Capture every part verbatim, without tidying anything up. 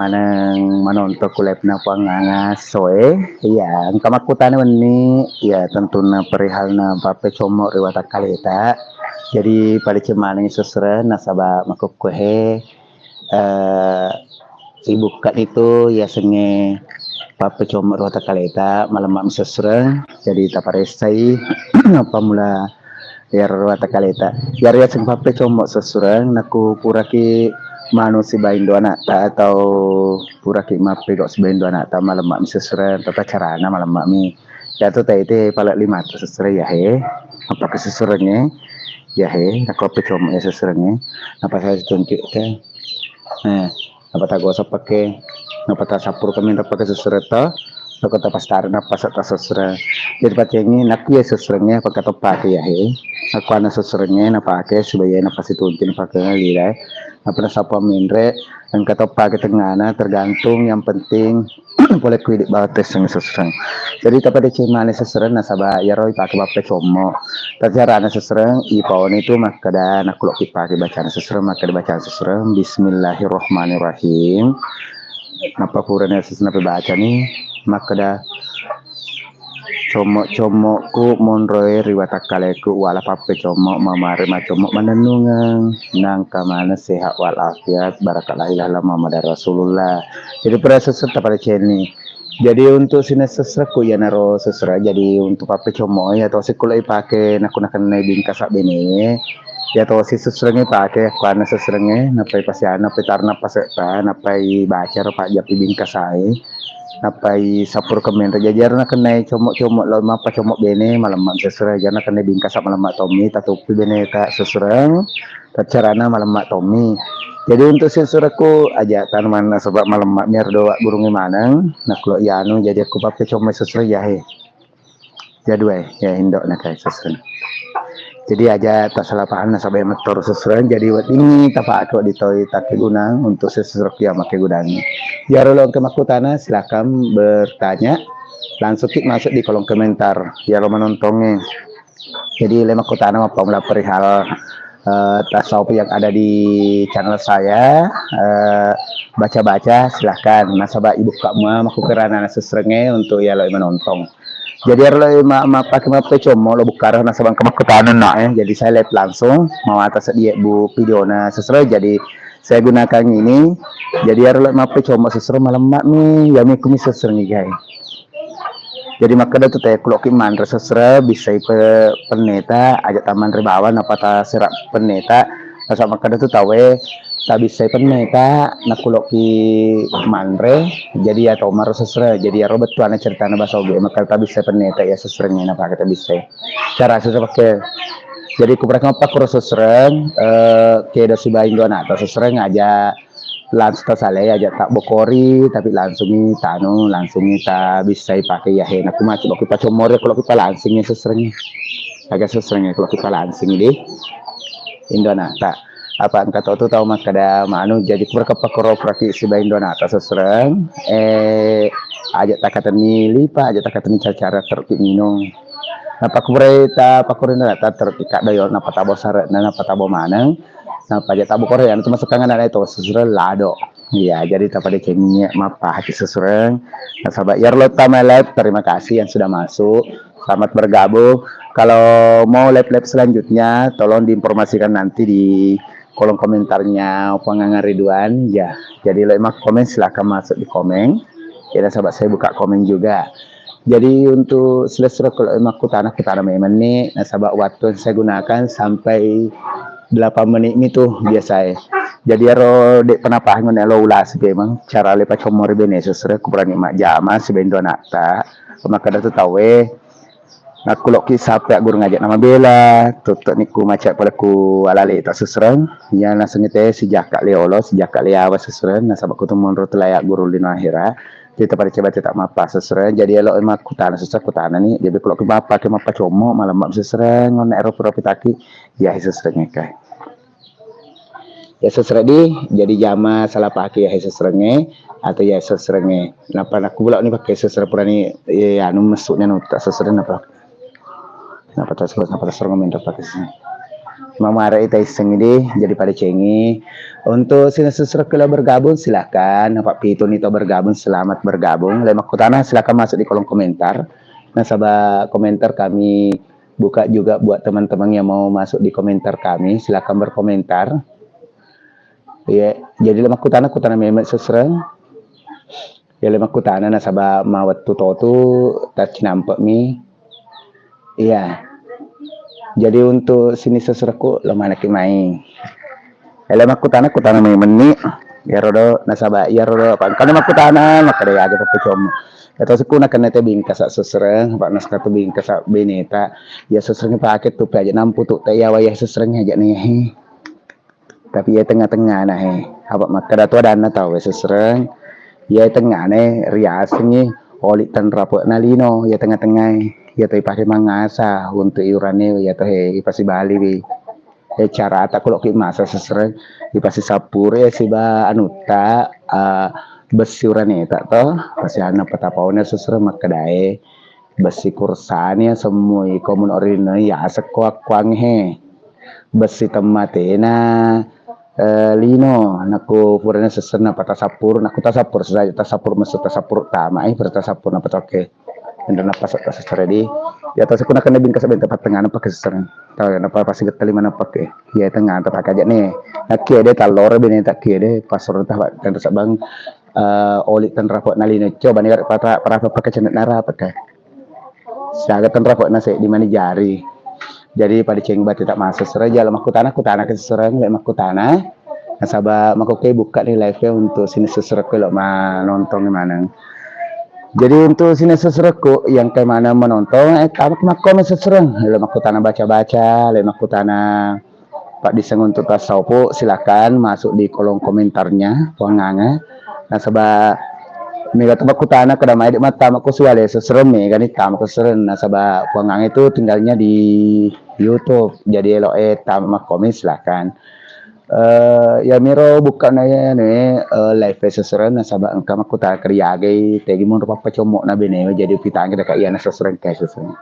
maneng manontong ku live-na Puang Anga Soe. Iya, engka makkutana wenni, iya, tentunna perihalna pappecommo ri watakkaleta. Jadi, padeceng maneng sesre nasaba makkukkuhe, eh, ibukka nitu yasengnge pappecommo ri watakkaleta, malemma mi sesreng. Jadi, taparessai apa mula iyaro watakkaleta. Iyaro yaseng pappecommo sesreng, nakku puraki manu sibawa indo anakta atau puraki mappegau sibawa indo anakta, malemma mi sesreng, tata carana malemma mi. Yatu taitu pale lima ratus sesreng yahe, apa ke sesrengnge, yahe, nakku pappecommo ya sesrengnge, apa saya tunjuk ke. Nah, apa tagosa pake, apa tasappuru kami apa ke sesreng to, Loko tapastari nappa sa tasesreng. Jadi patengngi nakku ya sesrengnge, apa katoppake yahe. Aku ana sesrengnge napake, sibawa napasitunti napake lila. Apa nasappa menre, engka toppake tengngana, tergantung, yang penting pole ku idi bawa teseng sesreng. Jadi tapadeceng mane sesreng nasaba iyaro ipake pappecommo. Tacarana sesreng, ipaoni tu makkeda, nakku lokki pake bacana sesreng, makkeda bacana sesreng, Bismillahirrahmanirrahim. Nappa purani sesreng napebacani, makkeda, Commo-commokku monroe ri watakkaleku, wala pappecommo, mamare macommo manennungeng, nangka maneng sehat walafiat, barakah la ilaha illallah Muhammadar Rasulullah. Jadi pura sesreng tapadecenni. Jadi untuk sining sesrekku iyanaro sesre, jadi untuk pappecommo iya tosi kulo ipake nakku nakennai bingkasa benewe, iya tosi sesrengnge ipake, kuanna sesrengnge, nappai pasianna, nappai tarna pase'ta, nappai bacaro pajjappi bingkasae. Nappai sappuru kemenre, jaji ero nakennai commo-commo lao mappacommo bene, malemma sesre, jana nakennai bingkasa malemma tommi, tatuppi beneta sesreng, taccarana malemma tommi. Jadi untuk sesrekku aja tanaman nasaba malemma mi ero doa gurungnge maneng, nakkulo ianu, jadi akku pappecommo sesre yahe. Ya dua ya indo nakai sesreng. Jadi aja tasala paham nasaba mettoro sesreng, jadi weddingngi tapake ditoi takkegunang untuk sesreng kia makkegunangngi. Iyaro lo engka makkutana, silakan bertanya. Langsung ki masuk di kolom komentar. Iyaro manontongnge. Jadi le makkutana mappammula perihal eh, tasawuf yang ada di channel saya, eh, baca-baca silahkan. Nasaba ibukka mua makkukerana sesrengnge untuk iyalo manontong. Jadi ero lo ma- mappake mappecommo lo bukkaro nasaba engka makkutana nak, eh. Jadi saya live langsung mawata seddie bu videona sesreng. Jadi saya gunakan ini. Jadi ero lo mappecommo sesreng malemma mi, ya mi kumi sesreng igai. Jadi makkeda tu tau kuloki manre sesre, bissai pe- penneta, aja tamanre bawang nappa tasera penneta. Nasaba makkeda tu tauwe tabissai penneta, nakkuloki manre, jadi ya tomaro sesre. Jadi iyaro bettuanna ceritana basa ogi, makkeda tabissai penneta ya sesrengnge napake tabissai. Cara sesre pake. Jadi kuperaka mappakuro sesreng, eh, kedo sibaing dua nata sesreng aja langsung tasalai aja tabbokori, tapi langsungi tanu, langsungi tabissai pake yahe. Nakku macca, makku pacommori, kulo ki palansingi sesrengi. Aga sesrengi kulo ki palansingi di indo anakta. Apa engka to tu tau makkeda manu, jadi kuperaka pakkoro puraki siba indo anakta sesreng, eh, aja takatenni lipa, aja takatenni cara-cara terus minung. Nappa kupurai ta pakkoro indo anakta terus kaddo yo, nappa tabo sare'na, nappa tabo maneng. Nappa aja tabbokori, anu tu masukkangan ada itu sesreng lado. Iya, jadi tapadecengi mappahaki sesreng. Nasaba iyaro lo tama live, terima kasih yang sudah masuk. Selamat bergabung. Kalau mau live-live selanjutnya, tolong diinformasikan nanti di kolom komentarnya Puang Anga Ridwan. Ya, jadi lo emak komen, silahkan masuk di komen. Ya, nasaba saya buka komen juga. Jadi untuk selesai kalau emak kutana, kutana memang nih, nasaba waktu yang saya gunakan sampai delapan menit itu biasa ya. Jadi ero dek penapa ngon elo ulas memang cara lepa comor bene sesre kuperani majjama siba indo anakta. Makkeda tu tauwe, nakkuloki sape guru ngajak nama bela, tuttuk niku macak pole ku alale ta sesreng. Ya nasengite sijaka le olo, sijaka le awa sesreng, nasaba kutu monro telaya guru lino akhirat. Kita pada coba tetap mappa sesreng. Jadi elo emak kutana sesreng kutana ni. Jadi kalau kita mappa ke mappa commo malemma sesreng, ngone ero pura pitaki, ya sesreng ekai. Ya sesreng di, jadi jama salah pake ya sesrenge atau ya sesrenge. Napa nakku pula ni pakai sesreng pura ni, eh, anu mesuknya nutta sesreng napa? Napa tas napa tas ngomen pakai sesreng? Mamare ita issengi di, jadi pada cengi. Untuk sini sesuai kalau bergabung, silakan. Apa pitu ni to bergabung, selamat bergabung. Lewat makkutana, silakan masuk di kolom komentar. Nasaba komentar kami buka juga buat teman-teman yang mau masuk di komentar kami, silakan berkomentar. Iya, jadi lewat makkutana, kutana memang sesereng. Iya, lewat makkutana nasaba mawettu totu taccinampe'mi. Iya. Jadi untuk sini seserekku lo manaki mai. Iya, lewat makkutana, kutana memang ni. Iyaro do nasaba iyaro do apa? Engkana makkutana, makkeda aga pappa commo. Iya to sukuna kena te bingkasa sesereng, apa naskatu bingkasa beneta. Iya sesereng pake tu pe aja nampu tu te iya waya sesereng aja nih. Tapi iya tengah-tengahna he. Apa makkeda tu adanna tau sesereng. Iya tengahna riasengi oli tenrape'na lino, iya tengah-tengah. Iya to ipake mangasa untuk iurane iya to he ipasibaliwi. Eh, carata kulo ki masa sesereng ipasisappuru ya siba anutta, eh, bessi uraneta to. Pasihanna patapauna sesereng makkedae. Bessi kursani ya semmui komun orino ya sekko akkuang he. Bessi temmatena, eh, lino, nakku purana sesenna pa tasappuru, nakku tasappuru saja, tasappuru mesu tasappuru tama, eh, pura tasappuru napa toke. Enra napa sa-, tasasare di. Ya to sukuna kena bingkasa benta pattengana pake sesereng. Tau ya napa pasi getta lima napa ke. Ya tengah ta pake aja nih. Nakki ede tallora bene tak ki ede pasur ta tenra sabang, eh, oli tenra kok nalino coba nih para para pake cenek nara pake. Siaga tenra kok nase di mani jari. Jadi pada ceng bati tak masuk sesereng jalo makkutana, kutana ke sesereng, lewat makkutana. Nasaba makkuke buka nih live ya untuk sini seserekku lo manonton maneng. Jadi untuk sini seserekku yang kayak mana menonton, eh, tamak makkomen sesereng, lewat makkutana baca-baca, lewat makkutana Pak Diseng untuk tasaupo, silakan masuk di kolom komentarnya, puanganga. Nasaba mega tu makkutana kada mai dek mattama ko suale sesereng mega ni tama ko sesereng. Nasaba puanganga itu tinggalnya di YouTube. Jadi elo eh tama makkomen silakan. Eh, ya miro buka na ya ne, eh, live sesereng nasaba engka makkutana keriagai tegi mun rupa pacommo na bene jadi pitang kita ka iya na sesereng kai sesereng.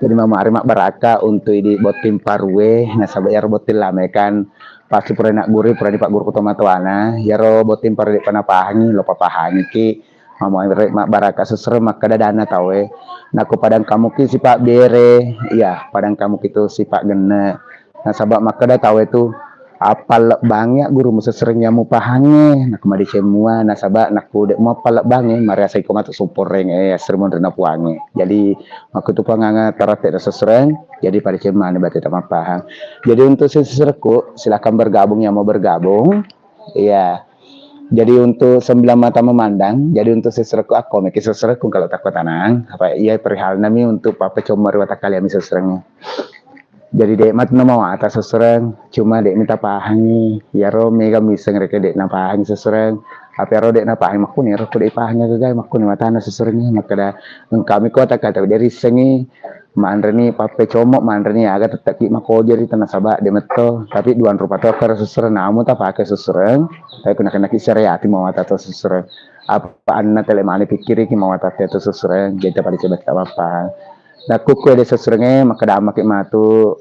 Jadi mamari mabbaraka untuk idi botting parue nasaba iyaro botting lame kan pasti pura nak guru pura di pak guru kutoma tuana iyaro botting parue di panapahangi lo papahangi ki. Mamari mabbaraka sesereng makkeda dana tauwe. Nakku padang kamu ki sipak bere, iya padang kamu ki tu sipak genne. Nasaba makkeda tauwe tu, "Appallebbangi ya guru musesereng ya mupahangnge," nakku madeceng mua, nasaba nakku dek muappallebbangi, mariasa iko matu supporeng, eh, asri monrina puangnge. Jadi, makkutu puanganga tarate na sesereng, jadi padeceng mani bate ta mappahang. Jadi untuk seserekku, silakan bergabung yang mau bergabung. Iya. Jadi untuk sembilan mata memandang, jadi untuk seserekku akko meki seserekku kalau takko tanang, apa iya perihal nami untuk papa comor watakali ami sesereng. Jadi dek mat nama wata sesereng, cuma dek minta pahangi, yaro mega miseng reke dek na pahangi sesereng, apa yaro dek na pahangi makkuni ro dek pahangi gagai makkuni matana sesereng makkeda engkami kota kata dek risengi, manreni pappe comok, manreni aga tette'ki makojeri tenasaba de metto. Tapi duan rupa to karo sesereng namu tapake sesereng, tapi kuna kenaki sereati mawata to sesereng. Apa anna tele mani pikkiriki mawata to sesereng, jadi pada coba kita apa. Nakukku de seserengnge makkedamaki matu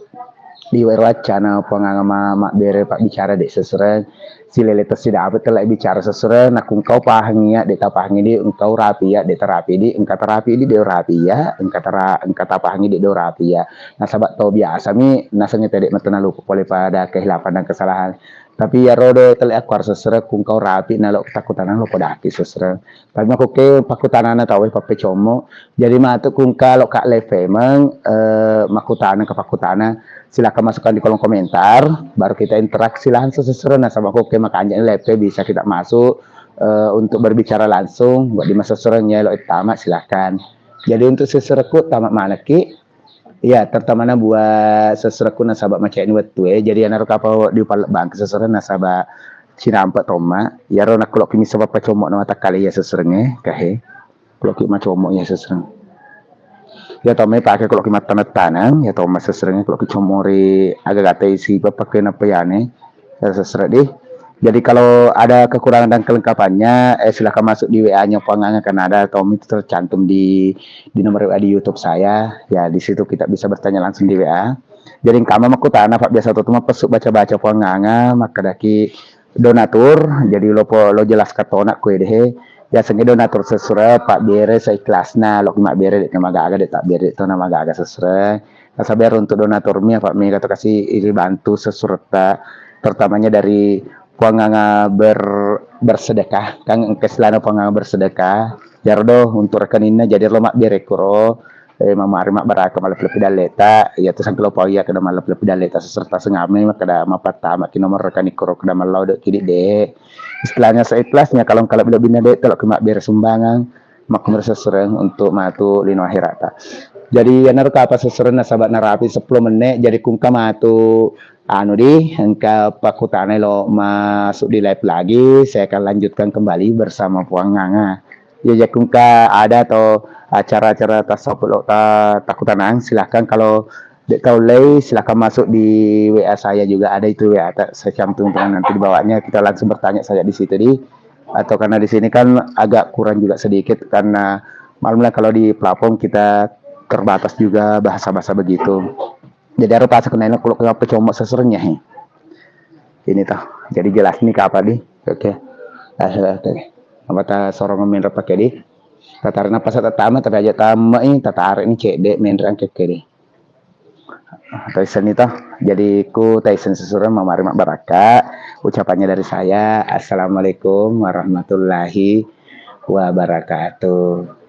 di wero accana puanganga ma-, mabbere pabbicara de sesereng. Silele tessidape tella bicara sesereng, nakku engkau pahangi ya, de tapahangi di, engkau rapi ya, de tarapi di, engka tarapi di, de rapi ya, engka tara-, engka tapahangi di, de rapi ya. Nasaba tau biasa mi, nasengnge tede metto nalupa pole pada kehilapan dan kesalahan. Tapi ya rodo tele aku harus sesereng, ku engkau rapi, nalo takutanang lo podaki sesereng. Tapi makkuke pakkutanana tauwe pappecommo. Jadi matu kungka lo ka live memang, eh, makkutana ke pakkutana, silakan masukkan di kolom komentar, baru kita interaksi langsung sesereng. Nasaba makkuke makanja live bisa kita masuk, eh, untuk berbicara langsung buat di masa serengnya lo tama silakan. Jadi untuk seserekku tama maneki. Iya, terutama na buat seserekku nasaba macani wettu e. Jadi anaro kapa diupallebang ke sesereng nasaba cinampe tomma. Yaro nakkulo kimisa bappa commo na matakkale ya seserengnge kahe. Kulo ki macommo ya sesereng. Ya tomma pake kulo ki mattaneng-taneng, ya tomma seserengnge kulo ki commori aga-aga isi bappa ke nappa yane. Ya sesereng di. Jadi kalau ada kekurangan dan kelengkapannya, eh, silakan masuk di W A-nya Puanganga karena ada Tommy itu tercantum di, di nomor W A di YouTube saya. Ya, di situ kita bisa bertanya langsung di W A. Jadi engka makkutana, Pak, biasa to mappessu baca-baca puanganga, makkedaki donatur, jadi lo po-, lo jelaskan tona kue deh. Biasanya donatur sesure, Pak, bere seikhlasna, lo mabbere de' magaga, de' tabbere to na magaga sesure. Nasaba ero untuk donatur mi, Pak, mega to kasi iri bantu sesuretta, terutamanya dari puanganga ber-, bersedekah, kan engka istilahna puanganga bersedekah. Jaro do untuk rekeninna, jadi lo mabbere kuro, eh, mamari mabbaraka malleppi-leppi dalleta, iya tu sangkelo pau iya kada malleppi-leppi dalleta seserta sengame, kada mapattama ki nomor rekening kuro kada mallau de' kidi de'. Istilahnya seikhlasnya, kalau engka lebbi-lebbina de' telo ki mabbere sumbangan, makkumiro sesureng untuk matu lino akhirata. Jadi, iyanaro kapa sesureng nasaba narapi seppulo menit, jadi kungka matu anu di, engka pakkutana lo masuk di live lagi, saya akan lanjutkan kembali bersama Puang Nganga. Ya, jadi kungka ada atau acara-acara tasawuf lo ta-, takkutanang, silahkan kalau de' tau lei, silahkan masuk di W A saya juga, ada itu W A ta-, saya cantumkan nanti di bawahnya, kita langsung bertanya saja di situ di. Atau karena di sini kan agak kurang juga sedikit karena maklumlah kalau di platform kita terbatas juga bahasa-bahasa begitu. Jadi harus pasang kena kulo kenapa cuma sesernya he. Ini toh. Jadi jelas nih kapan di. Oke. Ah, oke. Apa ta sorong main apa ke di? Tatarna pas tatama tapi aja tama ini tatarik ini cedek main rangke ke di. Taisen itu. Jadi ku taisen sesuran mamari mabbaraka. Ucapannya dari saya, Assalamualaikum warahmatullahi wabarakatuh.